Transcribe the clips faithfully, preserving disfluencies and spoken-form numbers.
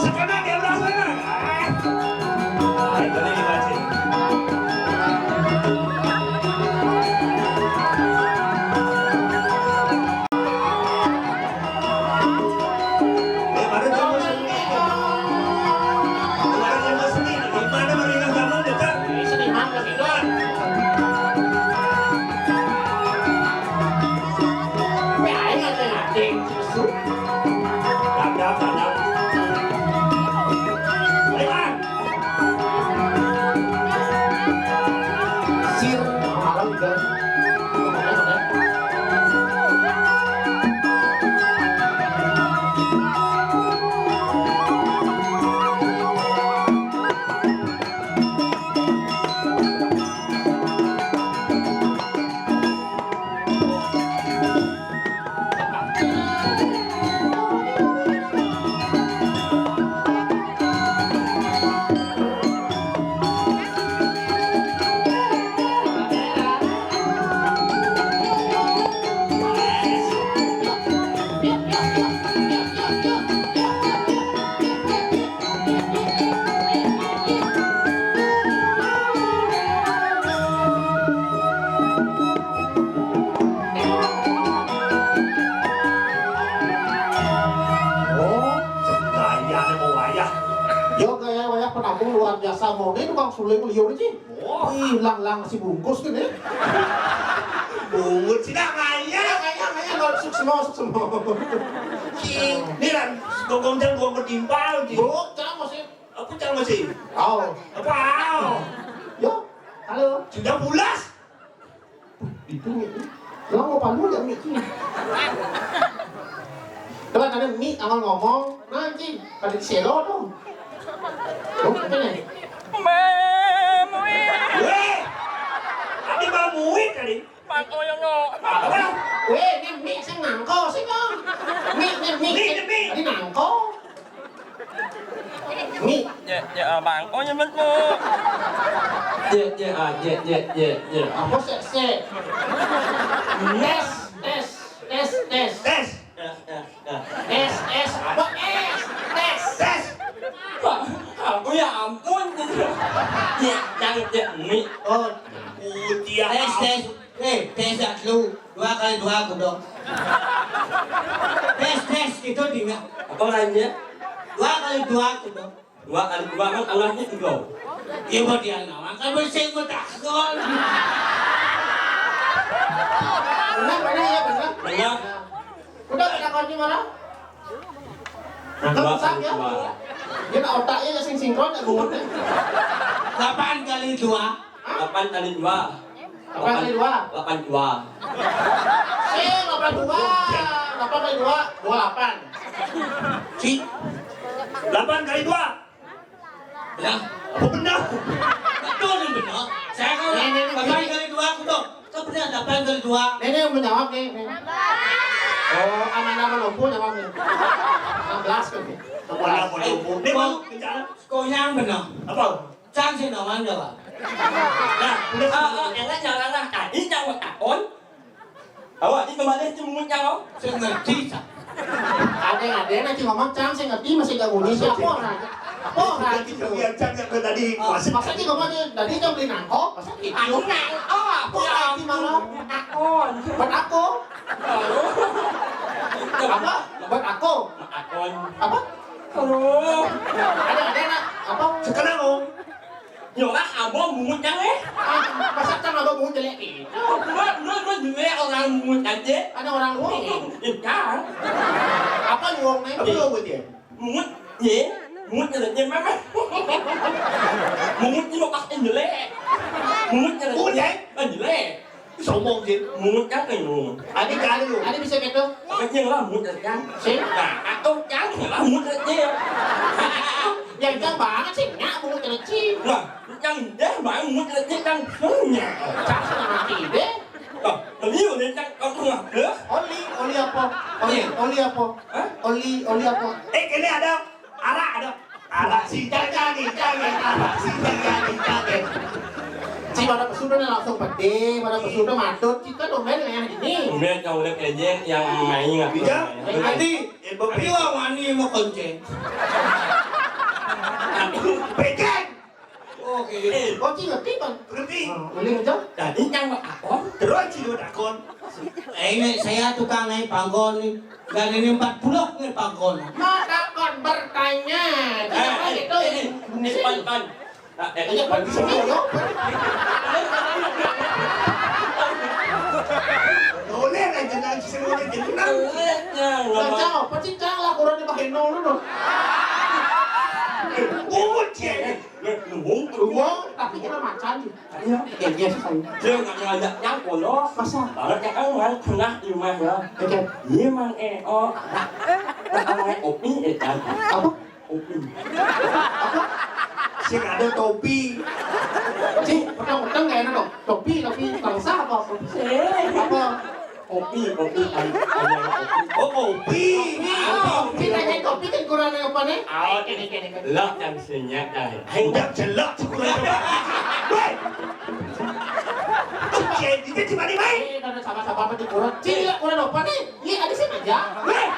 Sekarang dia udah sana. Ah. Itu nih dibaca. Eh, baru kamu sendiri. Baru kamu sendiri. Gimana meringan kamu, Dokter? Ini seniman, Bos Ridwan. Tapi aing nggak ngerti. Dadap, dadap. Ridwan. Sir, malam juga. Oh, gaya nih mau wayah. Yo, gaya wayah penabung luar biasa. Mau nih tukang suling liur, Ci. Oh. Ih, lang-lang si bungkus gini. Bungut sih dah, ngayah. Ngayah, ngayah, ngayah, suksma, suksma. Ci, ini kan, gogong jang gua ketimpal, Ci. Bro, jangan masih. Apa jangan masih? Oh. Apa? Yo, halo. Sudah pulas. Itu Mi. Lah mau palu ya Mi. Coba tadi Mi awal ngomong, nah anjing, pada di selo tuh. Oh, apa nih? Mamuit. Weh, tadi mamuit tadi. Bang Oyono. Apa? Weh, ini Mi sing nangko sih, Bang. Mi, ini Mi. Mi, ini Mi. Ini nangko. Mi. Ya, ya, Bang. Oh, ya, betul. Ya, ya, ah, ya, ya, ya, ya. Apa sih, sih? Tes, tes, tes, tes. Tes. Ya, ya, ya. Tes, tes. Apa? Tes, tes. Tes. Pak, aku ya ampun. Ya, yang, ya, Mi. Oh, putih ya. Tes, tes. Eh, tes dulu. Dua kali dua, kudu. Tes, tes, itu dia. Apa lainnya? Dua kali dua, kudu. Dua kali dua kan Allah ini tiga. Iya, mau dia nama kan bersih, mau takut. Benar, benar, ya, benar. Benar. Udah, kita kunci mana? Nah, dua kali dua. Dia nak otaknya sing sinkron, ya, bungut. Delapan kali dua. Delapan kali dua. Delapan kali dua. Delapan dua. Eh, delapan dua. Delapan kali dua, dua delapan. Ci. Delapan kali dua. Benar. Apa benar? Betul yang benar. Saya kalau delapan kali dua, aku tahu. Kau benar delapan kali dua. Nenek yang menjawab nih. Nih. Oh, amanah menopo jawab nih. Enam belas kan nih. Kepala menopo. Nih, Bang, bicara. Kau yang benar. Apa? Cang sih nawang jawab. Nah, udah. Ah, ah, enak jangan lah. Tadi jawab takon. Awak di kembali itu mungut nyang, oh. Saya ngerti, Cang. Ada, ada nanti ngomong Cang, saya ngerti masih gak bunyi siapa orang. Apa orang itu? Iya, Cang yang tadi. Ah, masih masa sih ngomong dia, tadi Cang beli nangkok, masa gitu? Aku nangkok, apa orang itu malah? Akon. Buat aku. Apa? Buat aku. Akon. Apa? Aduh. Ada, ada nak. Apa? Sekarang, oh. Nyolah abang mungut nyang, eh. Ah, masa kan abang mungut jelek nih? Dua, dua, dua jelek orang mungut aja. Ada orang luar nih. Ikan. Apa luar nih? Apa luar dia? Mungut, ye. Mungut jelek, ye, mana? Mungut ni mau pakai jelek. Mungut jelek. Mungut, eh? Ah, jelek. Sombong, Jin. Mungut kan kayak mungut. Adi kali lu. Adi bisa gitu. Apa nyang lah mungut kan? Sih. Nah, atau nyang lah mungut aja. Yang nyang banget sih, nyak mungut kecil. Lah, nyang deh bang mungut aja kan punya. Cak sama ide. Lah, beliau deh kan kau tengah deh. Oli, oli apa? Oli, oli apa? Hah? Oli, oli apa? Eh, ini ada arak, ada. Arak si jaga ni, jaga, arak si jaga ni, jaga. Si pada pesudah langsung pede, pada pesudah matut, kita domen kayak gini. Kemudian kau lihat aja yang main aku. Iya. Nanti, eh, bepiwa wani mau konjen. Becek. Oh, oke. Eh. Oh, ci ngerti, Bang. Ngerti. Oh, uling aja. Dadi nyang takon. Terus ci takon. Eh, nek saya tukang naik panggon nih. Dan ini empat puluh nih panggon. Mau takon bertanya. Eh, eh, gitu. Eh, eh, eh, pan, pan. Ah, eh, ayo, pan, sini, yo. Boleh aja, jangan sini, boleh jadi kenal. Boleh, ya, nggak mau. Lah, cang, apa sih, cang? Lah, kurang dipakai nol, dulu. Bungut, ya. Wong, wong, tapi kena macan sih. Iya. Iya, iya, sih, saya. Dia nggak ngajak nyangkul, loh. Masa? Banget ya, kan, Mang, pernah di rumah, ya. Oke. Iya, Mang, eh, oh, ada. Ada, Mang, eh, kopi, eh, kan. Apa? Kopi. Apa? Sing ada topi. Cik, petang-petang nggak enak, dong. Topi, topi bangsa apa? Apa? Kopi, kopi, ay-, ayam kopi. Oh, kopi. Kopi, kopi, nanya kopi kan kurang apa nih? Oh, kene, kene, kene. Lah, yang senyap, ay. Hendak jelek, kurang apa? Weh! Jadi, itu cuma di main. Eh, ada sama-sama apa tuh kurang? Cik, kurang apa nih? Iya, ada sih aja. Weh!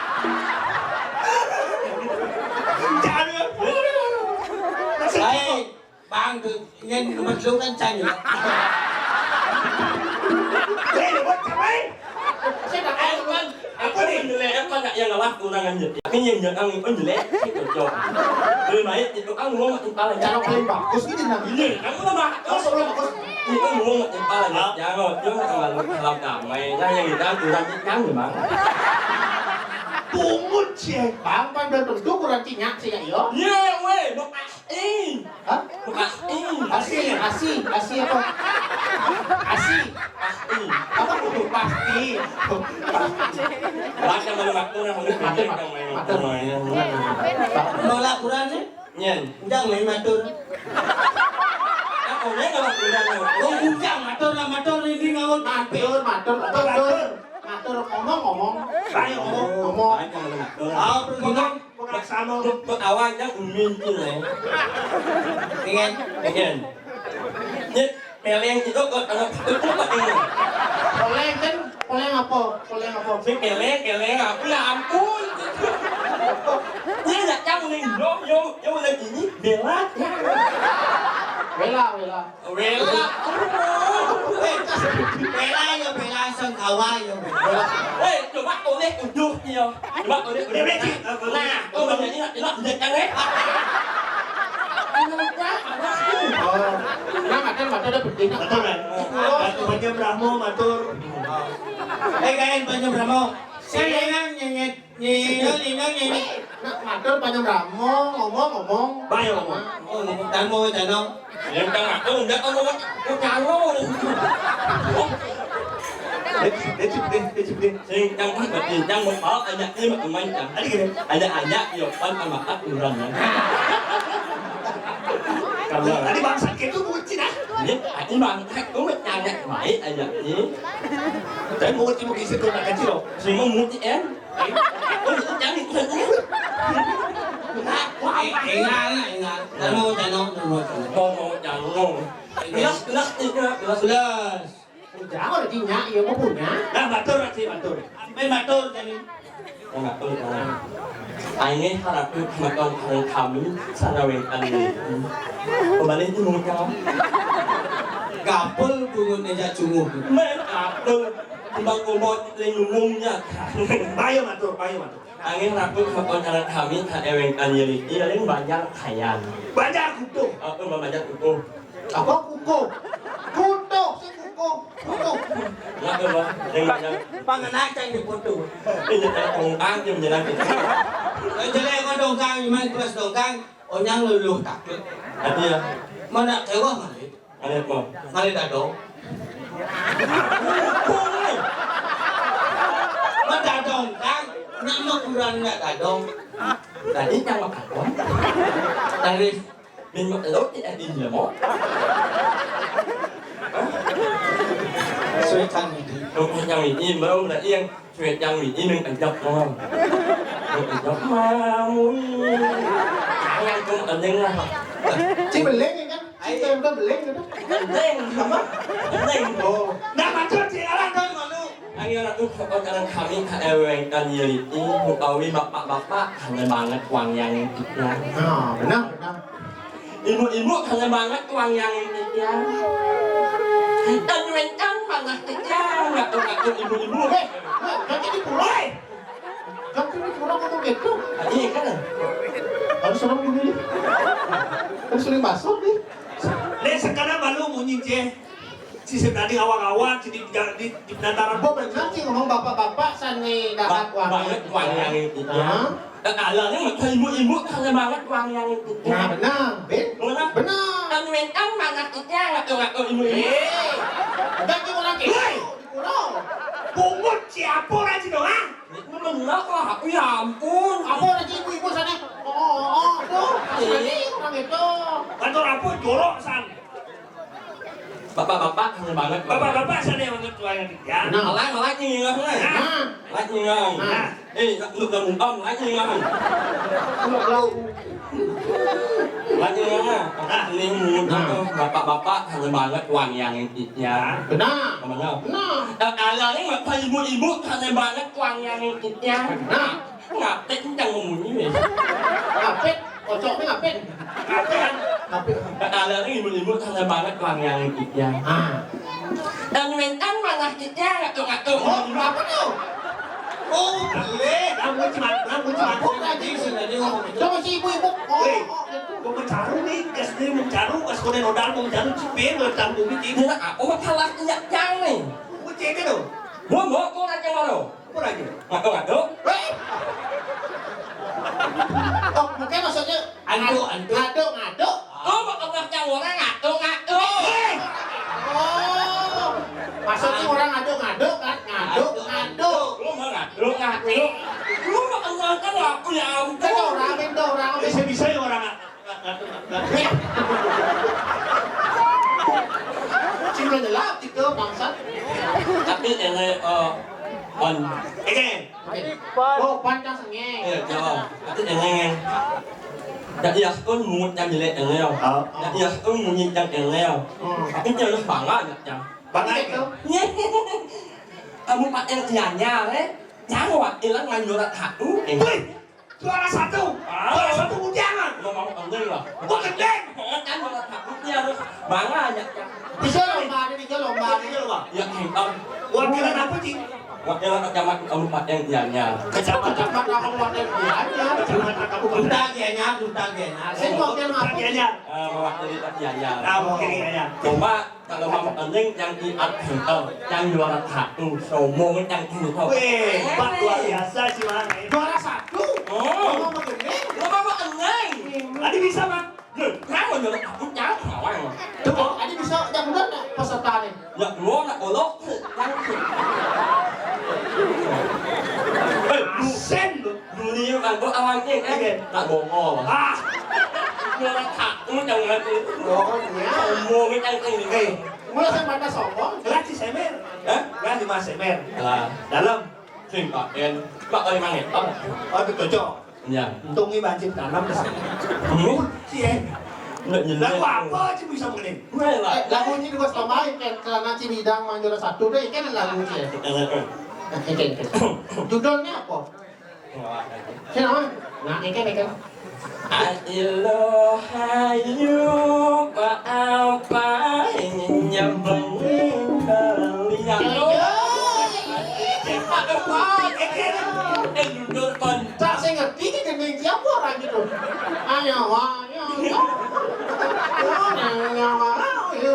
Jangan. Baik. Bang, tuh, ini nomor lu kan, Cang, ya? Eh, buat ngapain? Saya nggak tahu, Bang. Apa nih? Jelek apa nggak yang ngalah kurang aja. Ini yang jangan pun jelek, sih cocok. Lebih baik itu kan ngomong timpal aja. Cara paling bagus gitu, nah. Iya, kamu tuh bagus. Kamu tuh bagus. Itu ngomong timpal aja. Jangan, jangan terlalu, terlalu damai. Nah, yang kita kurang kan, Bang. Pungut sih. Bang, kan belum tentu kurang cinyak sih, ya, yo. Iya, weh, Bang. Ih. Hah? Bukan ih. Asi, asi, asi apa? Asi. Pasti. Apa kudu pasti? Baca malu waktu yang udah Mati, mati, mati. Nolak kurang nih? Nyen. Ujang main matur. Aku main nolak kurang. Oh, ujang matur lah, matur ini ngawur. Matur, matur, matur, matur. Matur, ngomong, ngomong. Ayo, ngomong, ngomong. Baca malu waktu. Ah, ngomong. Pengak sama. Pengawalnya umin tuh, ya. Ingat. Ingat. Nyet, meleng itu kok anak itu kok ini. Poleng kan, poleng apa? Poleng apa? Si keleng, keleng, aku ya ampun. Dia nggak tahu nih, yo, yo, yo lagi ini bela. Bela, bela. Wela. Eh, wela ya, wela sengkawa ya. Wela. Eh, coba tulis tujuh ya. Coba tulis tujuh. Nah, oh, ini, ini, ini, ini, eh. Oh. Nah, makan, makan ada penting. Betul, kan? Oh. Banyak Brahmo, matur. Eh, kain banyak Brahmo. Saya yang nyenyet. Nino, Nino, Nino. Nak matur panjang ramo, ngomong, ngomong. Bayo ngomong. Oh, ngomong tano, tano. Yang tano, oh, enggak, oh, ngomong. Oh, tano. Oh. Deh, deh, deh, deh, deh. Sing tano, berarti tano, mau aja, ini mau main, kan? Tadi gini. Aja, aja, yo, pan, pan, makan, kurang, kan? Kalau tadi bangsat gitu, bucin, ah. Ini, tadi bangsat, tuh, nyanya, baik aja, ini. Tapi mau cuma kisah tuh, nak kecil, loh. Sing mau muti, eh? Ingat, ingat. Tano, tano, tano, tano. Tano, tano. Ilas, ilas, ilas, ilas. Ilas. Jangan ada dinyak, ya, mau punya. Nah, matur, Cik, matur. Sampai matur, tadi. Nah, matur, nah. Aine harap matur kami, sana wengkan ini. Kembali itu mau jawab. Gapul bungut eja cunguh. Men, gapul. Kumbang-kumbang, lingungnya. Bayo, matur, bayo, matur. Angin ratu makoncaran kami ka ewengkan yeliti, lain banjar kayan. Banjar kutuh. Apa banjar kutuh? Apa kukuh? Kutuh, si kukuh. Kutuh. Enggak tuh, Bang. Yang banjar. Pangenakan di kutuh. Ini ada tongkang yang menjelang. Yang jelek kau dongkang, gimana tuas dongkang? Onyang luluh takut. Hati ya. Mana kewah mana? Ada apa? Ngalih dadong. Dadong, Kang. Nama kurang nak dadong? Tadi nyama kakon. Dari min mak lo tidak di dia mau. Suekan ini. Lo punya ini baru berarti yang Cuek yang ini nang ajak doang. Nang ajak mamun. Jangan kau anjing lah. Ci beling ya kan? Ci pemda beling gitu. Anjing apa? Anjing. Oh. Nah, mancur ci alang kan malu. Ayo ratu pokok orang kami ka eweng kan yeliti utawi bapak-bapak hanya banget wang yang kita. Nah, benar, benar. Ibu-ibu, kangen banget wangian titiang. Dan wénten manah titiang, ngatur-ngatur ibu-ibu. Eh, jadi di pulau. Kan di pulau ngomong gitu. Iya kan? Harus orang begini. Harus sering masuk nih. Lé, sekarang malu munyi, Cé. Si tadi awak-awak, si di, di, di penataran. Kok bener sih ngomong bapak-bapak sani dapat wangian titiang. Banget wangian titiang. Hah? Kekalahannya macam ibu-ibu, kangen banget wangian titiang. Nah, benar, Ben. Benar. Benar. Dan wénten manah titiang, ngatur-ngatur ibu-ibu. Eh, udah, orang gitu. Woi. Di pulau. Pungut siapa orang sini, ha? Itu benar lah, aku, ya ampun. Apa lagi ibu-ibu sana? Oh, oh, oh, tuh. Iya. Ini orang itu. Kantor apa? Jorok, san. Bapak-bapak, kangen banget. Bapak-bapak, sana yang banget tuanya, ya. Nah. Malah, malah nyinggung, nah. Nah. Malah nyinggung. Nah. Eh, lu gak mumpam, malah nyinggung. Lu, lu. Malah nyinggung, nah. Nah. Ini mulut, nah. Bapak-bapak, kangen banget wangian titiang. Benar. Benar. Benar. Eh, kalau ini mah ibu-ibu, kangen banget wangian titiang. Benar. Ngapit, ini jangan ngomong ini. Ngapit, kocoknya ngapit. Ngapit. Ngapit. Kata ada nih, ibu-ibu, kangen banget wangian titiang. Ah. Dan wénten manah titiang, ngatur-ngatur. Oh, apa tuh? Oh, boleh. Kamu cuma, kamu cuma. Apa lagi sih tadi ngomong itu? Coba si ibu-ibu. Oh, weh, oh, gitu. Gua mencaru nih, gas dia mencaru, gas kode nodal mau mencaru, cipir, nodal mau bikin. Ini apa masalah titiang nih? Gua cek itu. Gua mau, gua nanya mau. Apa lagi? Ngatuk-ngatuk. Eh! Oh, mungkin maksudnya antuk, antuk. Ngaduk, ngaduk. Oh, mau kena yang orang ngatuk-ngatuk. Eh! Oh, maksudnya orang ngaduk-ngaduk kan? Ngaduk, ngaduk. Lu mau ngatuk-ngatuk. Lu mau kena kan aku ya ampun. Kan orang, kan orang. Bisa-bisa ya orang. Sing udah nyelap gitu, bangsat. Tapi ini, eh, on. Oke. Oh, pancang sengeng. Iya, jawab. Tapi ini, jadi ya pun mungut yang jelek ini, ya. Oh. Jadi ya pun mungut yang ini, ya. Hmm. Tapi dia harus bangga, ya. Bangga itu? Iya. Kamu pakai Gianyar, eh? Jangan, Wak, hilang main juara satu. Wih! Juara satu. Ah. Juara satu Mudiangan. Lo mau kendeng lah. Gua kendeng. Kan juara satu dia harus bangga aja. Bisa lomba, ada tiga lomba. Ada tiga lomba. Ya, kan. Wakilan apa, Cing? Wakilan kecamatan Kabupaten Gianyar. Kecamatan Kabupaten Gianyar. Kecamatan Kabupaten. Duta Gianyar, Duta Gianyar. Saya wakil Duta Gianyar. Eh, mewakili Gianyar. Ah, mewakili Gianyar. Cuma kalau mau kendeng yang di Art Center, yang juara satu, sombong yang tinggi kok. Weh, Pak, luar biasa sih, Bang. Juara satu? Oh. Mau kendeng? Mau kendeng? Tadi bisa, Bang? Loh, kenapa juara satu? Jangan salah. Tuh, tadi bisa, yang benar nggak peserta nih? Ya, lu nak golok. Eh, lu sen lu. Dunia kan kok awalnya kan. Iya. Tak bongol. Ah. Juara satu jangan itu. Oh, iya. Sombong kan ini. Eh, mula saya pada sombong. Jelas si Semer. Hah? Jelas si Mas Semer. Lah. Dalam. Sing paten. Pak kali mangetan. Oh, itu cocok. Iya. Untung ini banjir tanam terus. Hmm? Sih, eh. Nggak jelas. Lagu apa sih bisa begini? Nggak lah. Eh, lagunya juga sama, kan, karena Cibidang main juara satu deh, kan lagunya. Eh, eh, eh. Oke, oke. Judulnya apa? Sini, Mas. Nah, ini kan, ini kan. Aduh, hayu, apa ini nyambung kali ya? Aduh, Pak, eh, eh, eh, judul kon. Tak saya ngerti ini dengan siapa orang gitu. Ayo, wah, ayo, ayo. Oh, ayo, ayo, ayo, ayo.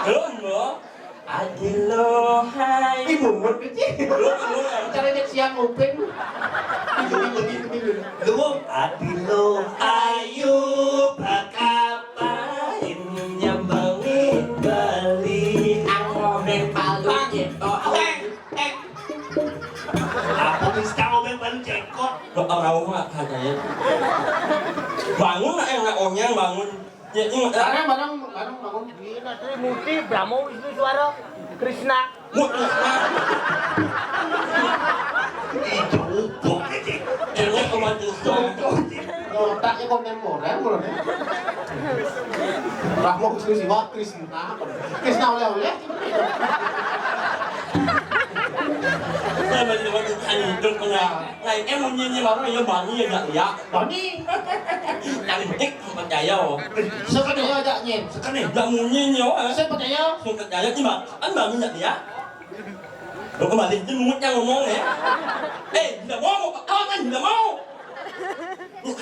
Belum, loh. Adilo hai. Ih, bungut, Ci. Lu, lu, lu. Cara cek siang kuping. Lu, lu, lu, lu. Lu, adilo ayu, bakapain nyambangin Bali. Aku main palu gitu. Eh, eh. Apa bisa ngomong baru jengkot? Lo orang rumah katanya. Bangun lah, yang nak onyang bangun. Ya, ingat, ya. Barang, barang, barang, barang. Gila, Tri Muti, Brahmo, Wisnu, Suara, Krishna. Mut, Krishna. Itu, ini cuma Krishna. Otaknya kontemporer, bro, ya. Brahmo, Wisnu, Siwa, Krishna. Krishna oleh-oleh. Nah, bagi teman kita hidup, nah. Nah, ini munyinya baru ya, bani ya, Jak, ya. Bani. Cantik, percaya. Sekedar aja, Nyin. Sekedar. Dak munyinya, eh. Saya percaya. Saya percaya, cuma kan bani, Jak, ya. Lo kembali, dia mulutnya ngomong, ya. Eh, tidak mau, apa kan tidak mau?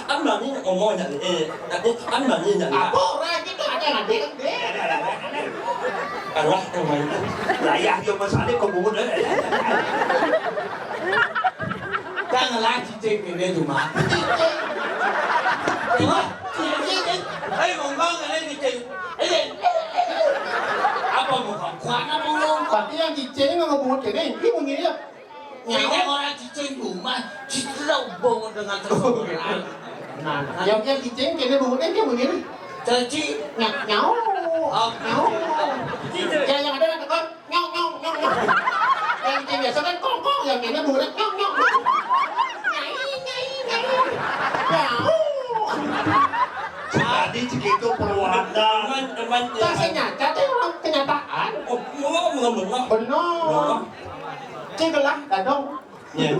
Kan bani nak ngomong nak ni. Eh, nak ni kan bani nak ni. Apa orang kita ada yang ada kan? Eh, ada, ada, ada. Kalah yang main tu. Layah dia Mas Alif kau bungut dah. Janganlah cicing ni dia cuma. Cicing. Cicing. Eh, ngomong ni cicing. Eh, apa muka? Kuat apa muka? Tapi yang cicing ni ngomong bungut ni, dia bunyi dia. Nyawa. Orang cicing rumah, cicing lah hubung dengan seseorang. Nah, yang dia cicing, kena bungut dia, dia bunyi ni. Cicing. Nyau, nyau. Oh. Nyau. Cicing. Ya, yang ada nak tekan, nyau, nyau, nyau, nyau. Yang cicing biasa kan kong, kong, yang kena bungut dia, nyau, nyau, nyau. Nyai, nyai, nyai. Nyau. Jadi segitu perwata. Teman, teman, tak senyata, tu orang kenyataan. Oh, benar, benar, benar. Benar. Benar. Cing gelah dadong. Ya.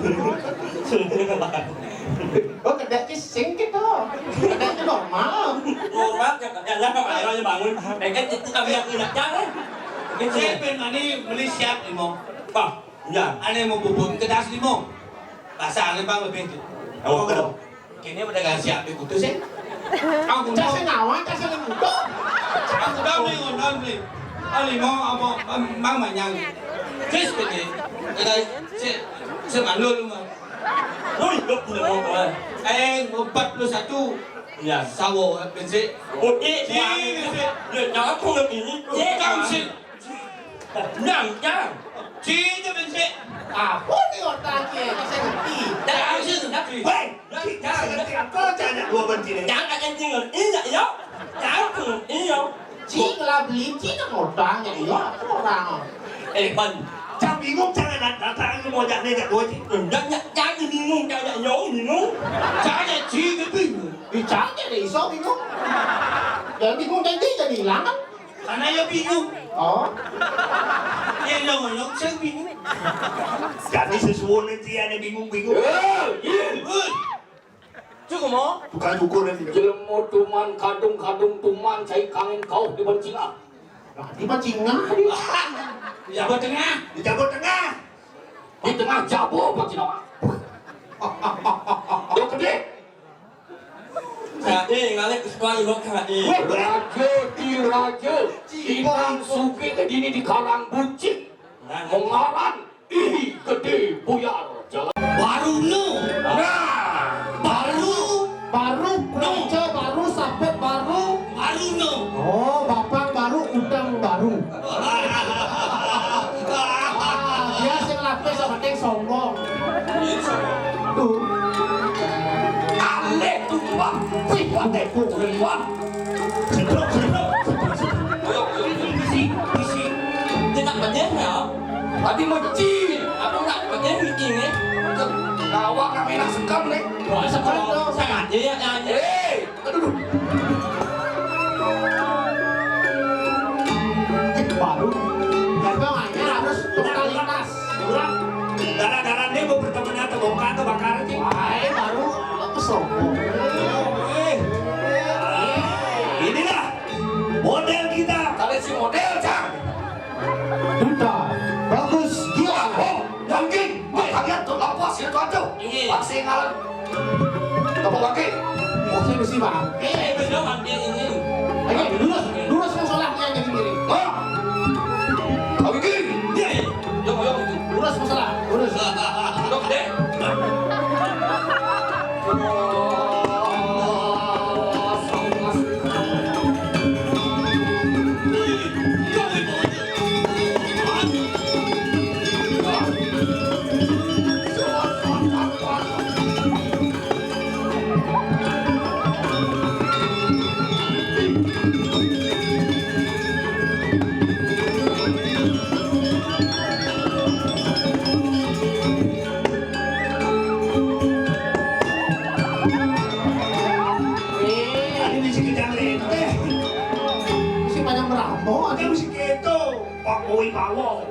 Oh, kedai cing singkit tu. Kedai tu normal. Normal, ya, ya, ya, ya, bangun. Pengen cicing kami yang ingat jangan. Saya pengen mani beli siap lima. Bah, ya. Ane mau bubun kedas lima. Pasal ni bang lebih tu. Apa kedai? Kini pada kasih api kutus, eh. Aku dah sing awak, dah sing kutus. Aku dah beli ngondon beli. Ah, lima apa, mang manyang. Terus kini, ada si, si mandul mah. Ui, kau punya mau apa? Eh, empat puluh satu. Ya. Sawo, bensin. Oh, eh, si, bensin. Ya, jangan kau nak ini. Kau sih. Nyang, nyang. Cing je bencik. Apa ni otak dia? Saya ngerti. Nyang, nyang, nyang. Weh, nyang, nyang, nyang. Apa cakap dua benci ni? Nyang, nyang, nyang. Iya, iya. Nyang, iya. Cing lah beli, cing nak ngotang, ya, iya. Apa orang? Eh, Pan. Cang bingung, cang nak datang ke mojak ni, jak dua cing. Nyang, nyang, nyang, bingung, nyang, nyang, nyang, bingung. Cang nak cing ke bingung. Eh, cang nak iso bingung. Jangan bingung, janji jadi hilang kan? Karena ya bingung. Oh. Ya, lo, lo, saya bingung. Jadi sesuatu nanti ada bingung-bingung. Eh, iya. Hei. Cukup, mo? Tukang cukur nanti. Jelema tuman kadung-kadung tuman cai kangin kau di Bencingah. Nah, di Bencingah, di. Di Jawa Tengah. Di Jawa Tengah. Di tengah Jawa Bencingah. Tuh gede. Kade ngalih kesukaan ibu kade. Raja di raja, inang sugih dini di karang bucik. Mengaran Ih Gede Buyar. Jalan. Baru no. Nah. Baru. Baru, no. Kerja baru, sabet baru. Baru no. Oh, bapang baru, udang baru. Ah, dia sing lapis sama teng sombong. Tuh. Alih tumpah. Wih, pakai kukuh. Sedruk, sedruk, sedruk, sedruk. Ayo, ayo, ayo, bisi, bisi. Dia nak pedes ya? Tapi mecin. Aku nak pedes bikin ni. Awak nak main nak sekam ni. Wah, sekam tu. Sengaja ya, nyanyi. Eh. Aduh. Baru. Jaga maknya harus totalitas. Kurang. Darah-darah dia mau berteman atau bongkar atau bakar sih? Wah, baru. Apa sombong? Eh. Inilah model kita. Kalian si model, Cang. Duta, bagus, gila. Oh, Bangkit. Weh, kalian tuh lapor sini tuh aja. Iya. Pasti ngalah. Apa Bangkit? Oh, saya mesti Bangkit. Eh, bener Bangkit ini. Ayo, lurus, lurus musola yang jadi miring. Hah? Bangkit. Iya, iya. Yo, yo, itu. Lurus musola, lurus. Dok, dek. Ini si Kejang Lenteh. Si Panjang Merambok. Ada musik itu. Pak Boy Bawang.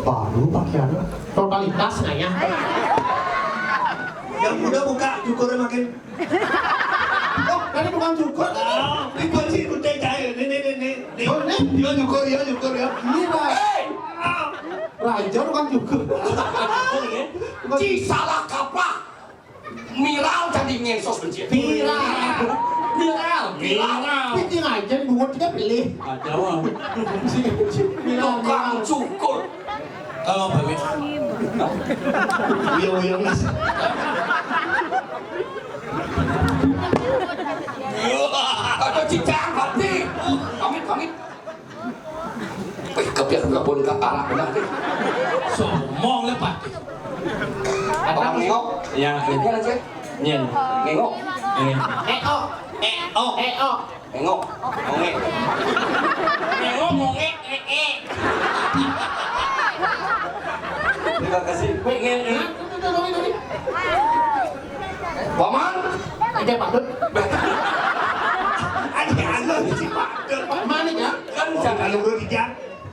Baru pakaiannya. Totalitas nanya. Yang muda buka cukurnya makin. Oh, tadi bukan cukur. Ah, ini kunci udah cair. Ini, ini, ini, ini. Oh, ini? Dia cukur, dia cukur ya. Iya, Pak. Hei! Ah. Raja bukan cukur. Cukur ya. Ci salah kaprah. Miral tadi ngensos benci. Viral. Viral. Viral. Viral. Pikir aja buat kita pilih. Ada, wah. Tukang cukur. Kalau balik. Iya, iya, Mas. Ada cicak mati. Pamit, pamit. Wih, kepiak kebun ke anak benar. Somong lepat. Abang nengok. Ya, ini aja. Nyen. Nengok. Ini. Eh, oh. Eh, oh. Eh, oh. Nengok. Ngongek. Nengok, ngongek. Eh, eh. Terima kasih. Wih, ngen, ngen. Paman. Aja patut. Aja anu si patut. Paman ya. Kan jangan lu dijak.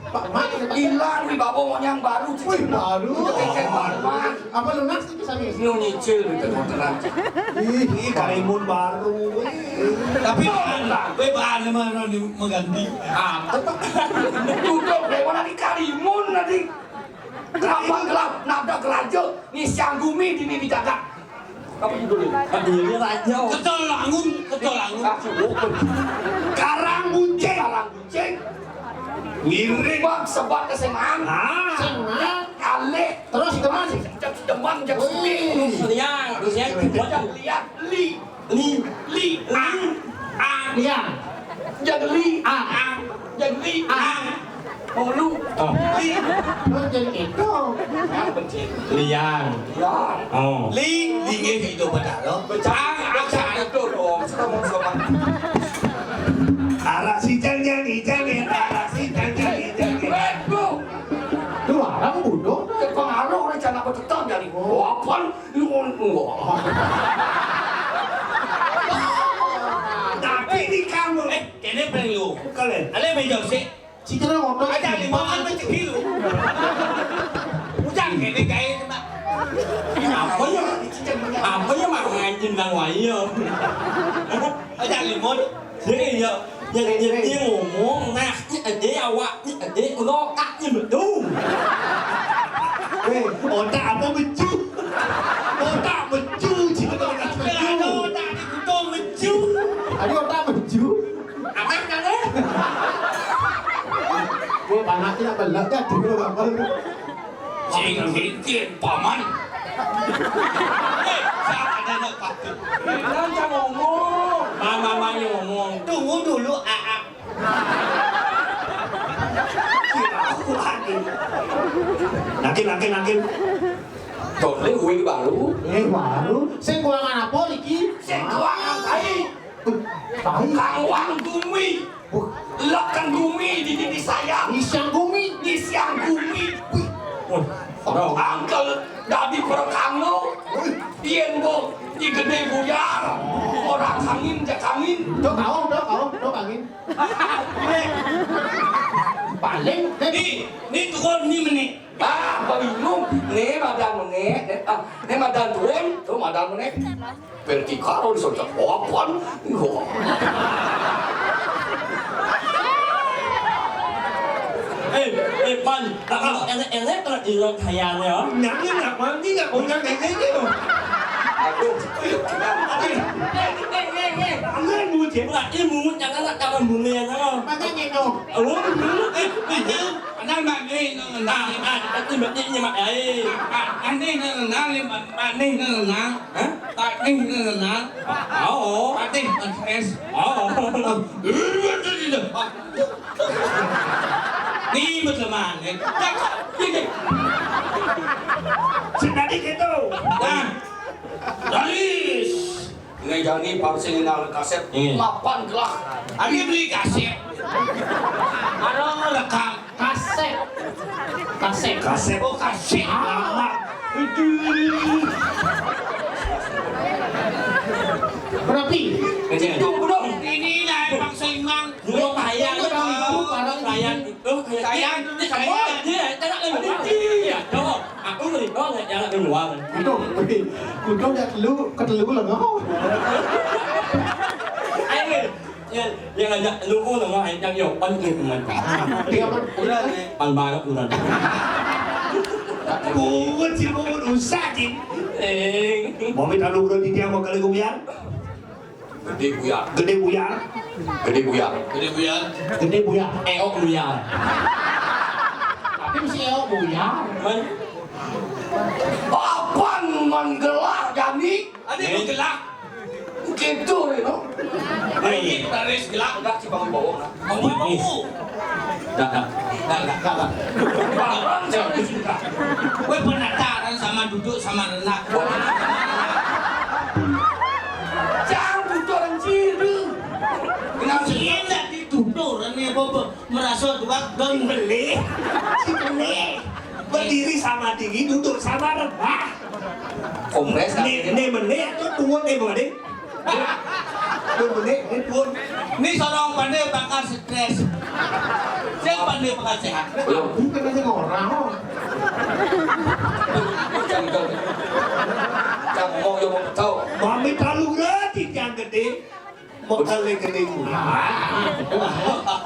Pak, mana ya, Pak? Hilang di bawah yang baru. Wih, baru. Udah kecek baru, Pak. Apa lunas itu, Samis? Ini nyicil gitu, kontrakan. Ih, ini karimun baru. Tapi lah, gue bahan mana nih mengganti? Apa, Pak? Tutup deh, mana di karimun nanti. Kelapa gelap, nabrak gelajo, nih siang gumi di, di jagat. Apa judulnya? Judulnya Raja. Ketul Langun, Ketul Langun. Karang Bunceng. Karang Bunceng. Ngiring. Bang, sebat ke Seman. Ah. Seman. Alih. Terus Deman. Jak Deman, jak Suli. Liang, Liang, Liang. Liang. Li. Li. Ang. Ang. Liang. Jadi Li. Ang. Ang. Jadi Li. Ang. Ang. Oh, lu. Oh. Li. Lu jadi itu. Yang penting. Liang. Liang. Oh. Li, Li nggih itu padahal. Becang, acang itu dong. Sudah mau sama. Arah si jang jang, ijang ya, arah si jang jang, ijang ya. Waduh. Lu orang bodoh. Pengaruh rencana aku tetap dari. Oh. Apaan? Lu ngomong. Tapi di kamu. Eh, kene perlu. Kalian. Ale meja sih. Si kira ngotot. Aja lima kan rezeki lu. Ujang kene gawe kena. Apa ya? Apa ya, mak, nganjing nang wayo? Aja lima. Jadi ya, ya, ya, dia ngomong, nah, ini ada awak, ini ada, lo, ah, ini betul. Eh, otak apa becu? Otak becu, cik, otak becu. Ada otak di kutong becu. Ada otak becu. Anak kan, eh? Gue panasnya belakang dulu, Bang. Sing bikin paman. Eh, siapa ada nak patut? Jangan ngomong. Mama, mama ngomong. Tunggu dulu, Aa. Nakin, nakin, nakin. Tole wig baru. Eh, baru. Sing kurangan apa iki? Sing kurangan tai. Tuh, tai. Kawang gumi. Wah. Lekan gumi di, di, di saya. Ngisiang gumi. Ngisiang gumi. Wih. Wah. Angkel dadi perekang lo. Wih. Yen bo, di gede buyar. Orang angin, jak angin. Dok, kau, dok, kau, dok, angin. Paling, eh. Ni, ni tukul ni meni. Ah, bingung. Ni madan meni. Ah, ni madan tuun, tu madan meni. Vertikal, horizontal. Papan. Wah. Eh, eh, Pan, tak kalau enak-enak kalau di ruang khayal ya. Nyanyi nggak mandi, nggak punya kayak gitu. Aduh. Eh, eh, eh, eh. Angin muji. Lah, ini mungut jangan nak kawan bunyi ya, no. Makanya, no. Oh, bunyi. Eh, eh, eh. Anang mak ni, no, no. Ah, ah, tapi mak ni, ni mak ai. Ah, ah, ni, no, no, ni mak, mak ni, no, no. Hah? Mak ni, no, no, no. Oh. Mak ni, Mas Es. Oh. Ni betul, man. Sing tadi gitu. Nah. Dalis. Ini jani pang sing ngenal kasét. Iya. Mapan gelah. Adi beli kasét. Anu rekam kasét. Kasét. Kasét. Oh, kasét. Ah. Lama. Aduh. Berarti? Kecil. Tunggu dong. Ini lah emang seimbang. Dulu kayak itu, kayak Ayang, ini semua. Dia tak nak lagi. Ada dia. Jawab. Aku ni kau nak jalan keluar. Kudu, kudu yang telu, ketelu lah kau. Ayo. Yang, yang ajak lu pun nama yang yang pan ni teman. Dia apa? Udah ni. Pan baru udah. Buat si buat usah, Cing. Eh. Mau minta lu berhenti dia mau kali gue biar. Gede buyar. Gede buyar. Gede buyar. Gede buyar. Gede buyar. Eok buyar. Tapi mesti eok buyar. Man. Papan man gelah jani. Ada yang gelak. Gitu, you know. Baik, taris gelak enggak sih bangun bawah. Ngomong-ngomong. Dah, dah. Dah, dah, dah, dah. Barang saya udah suka. Gue penasaran sama duduk sama renang. Jangan duduk orang ciru. Kenapa sih? Iya, duduk orang ni apa-apa. Merasa tuak don beli. Si beli. Berdiri sama tinggi, duduk sama rendah. Kongres. Ni, ni menit tu tuan ni boleh. Dua menit, ni pun. Ni seorang pandai bakar stres. Siapa pandai bakar sehat? Belum. Bukan aja orang. Oh. Jangan kau. Jangan ngomong yang mau tahu. Mami terlalu berarti yang gede. Bekal yang gede.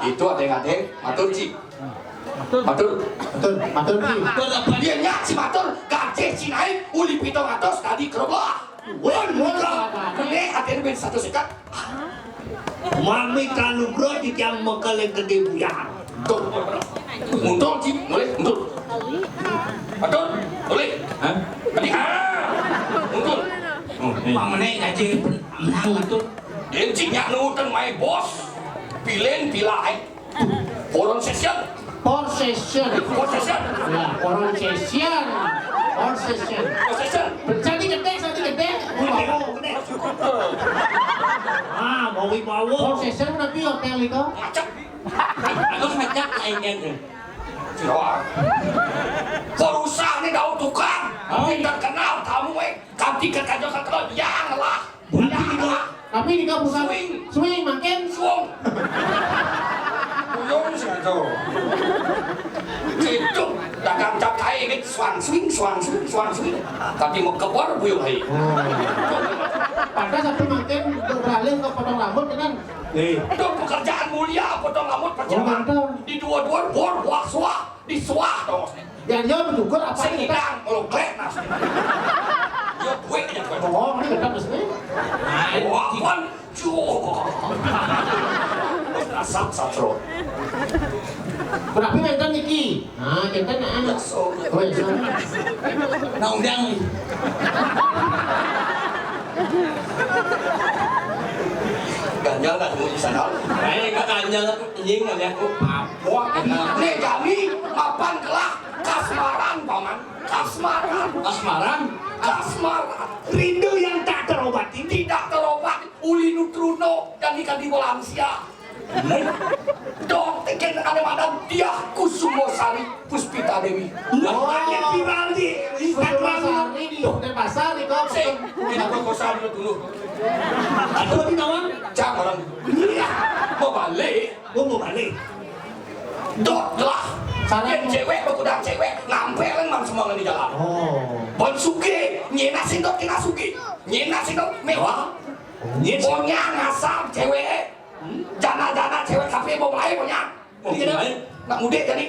Itu ada yang ada. Matur, Cik. Matur. Matur. Matur, matur, Cik. Matur apa? Dia nyak si matur. Gaji si naik. Uli pitung atas tadi kerubah. Wan, wan lah. Ini ada yang satu sekat. Mami terlalu berarti yang bekal yang gede buyar. Tuh. Mundur, Cik. Boleh? Mundur. Betul? Boleh? Hah? Tadi, ah. Mundur. Oh, ni. Pak Menek ngaji menang betul. Dia Cik nyak nurutan my boss. Pilih, pilih. Forum session. Forum session. Forum session. Ya, forum session. Forum session. Forum session. Jadi gede, jadi gede. Gede, gede. Ah, mau wibawa. Forum session nanti hotel itu. Macam. Aku ngajak lainnya tu. Wah. Perusah ni daun tukang. Oh. Ni terkenal tamu eh. Kanti kekajo kekajo yang lah. Berarti yang kita, lah. Tapi ini kan bukan swing. Swing makin. Swung. Buyung sih tu. Itu dagang cap kai ni suang swing, suang swing, suang swing. Tapi mau kebar buyung hai. Oh. Padahal satu makin beralih ke potong rambut kan. Eh. Itu pekerjaan mulia potong rambut. Oh, perjalanan mantap. Di dua-dua bor buah suah, di suah dong. Ya, dia bersyukur apa sing kita hidang, kalau glek nasi. Dia buik aja buat. Oh, ini kita mesti. Wah, pun cuh. Asap satro. Berapa minta niki? Nah, kita nak anak. Ya, so. Oh, ya, so. Nah, undang. Ganjal tak temu di sana. Eh, enggak ganjal. Nying, aku apa? Wah, nih kami mapan kelah kasmaran, Paman. Kasmaran. Kasmaran? Kasmaran. Rindu yang tak terobati. Tidak terobati. Uli nutruno dan ikan di lansia. Dok, teken ada madan Diah Kusumosari Puspita Dewi. Oh, ini viral di Instagram. Kusumosari di Denpasar itu apa? Sing, ini aku kosan dulu. Aduh, di nawang. Jangan orang. Iya. Mau balik. Gua mau balik. Dot lah. Salah. Yang cewek, bekudang cewek, ngampelin mang semua di jalan. Oh. Bon suge, nyena sindok kena suge. Nyena sindok mewah. Nyena. Pokoknya ngasal cewek. Jana-jana cewek kafe mau mulai pokoknya. Mau mulai. Nak mudik jadi.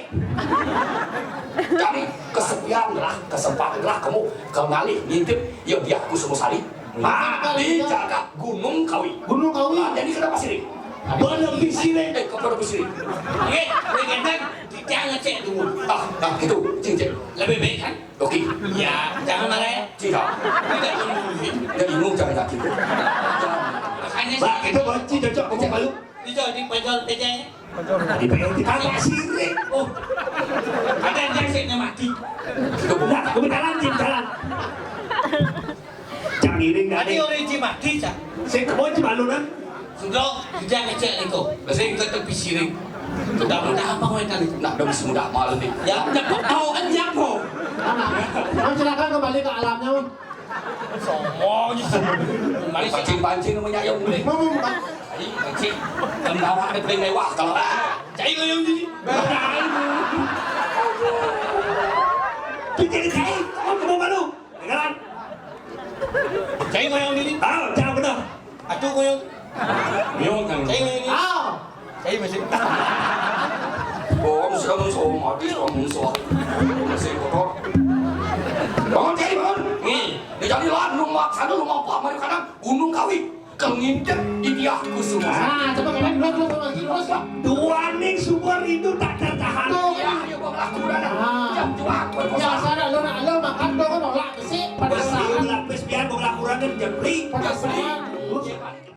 Jadi kesepian lah, kesempatan lah kamu ke ngalih ngintip, ya dia aku semua sari. Ah, di jagat Gunung Kawi. Gunung Kawi. Ah, jadi kenapa sini? Pada Pisiring. Eh, ke pada Pisiring. Oke, oke, kan? Kita ngecek dulu. Ah, nah, gitu, cing, cing. Lebih baik, kan? Oke. Ya, jangan marah, ya. Tidak. Tidak membunuhin. Jadi, ngomong jangan lagi. Makanya. Pak, saya itu banci cocok, ngomong baru. Itu di penjual pejanya. Di P L T. Apa Pisiring? Oh. Ada yang sakitnya mati. Itu benar, aku minta lanjut jalan. Cak ngiring. Tadi orang Cimadi, Cak. Sing kebon Cimalunan. Sudah, kerja ngecek niko. Biasanya kita tepi siring. Sudah mudah apa kau ikan itu? Nah, udah bisa mudah malam nih. Ya, dapat tahu kan siapa? Nah, silakan kembali ke alamnya, Bang. Sombong. Mari sih. Pancing-pancing namanya yang boleh. Mau, mau, mau. Ayo, pancing. Kan bawa ada beli mewah kalau, ah, cai goyang di. Kita cai, kamu mau malu? Dengaran. Cai goyang di. Ah, jangan benar. Atuh goyang. Goyang kan. Cai goyang di. Ah. Cai masih. Bohong, sudah musuh, mati, sudah musuh. Masih kotor. Bangun, cai, bangun. Nih, di jadilan, lu mak sana, lu mak apa, mari kanan, Gunung Kawi. Kengintip, Diah Kusuma. Nah, coba kalian dua, dua, dua, dua, dua. Duaning sumur itu tak tertahan. Tuh. Iya, iya, gua ngelakuran. Ah. Jam dua, gua biasa ada lo, lo makan, lo kan nolak besi, pada saat. Lapis biar gua ngelakuran dan jepri. Pada saat.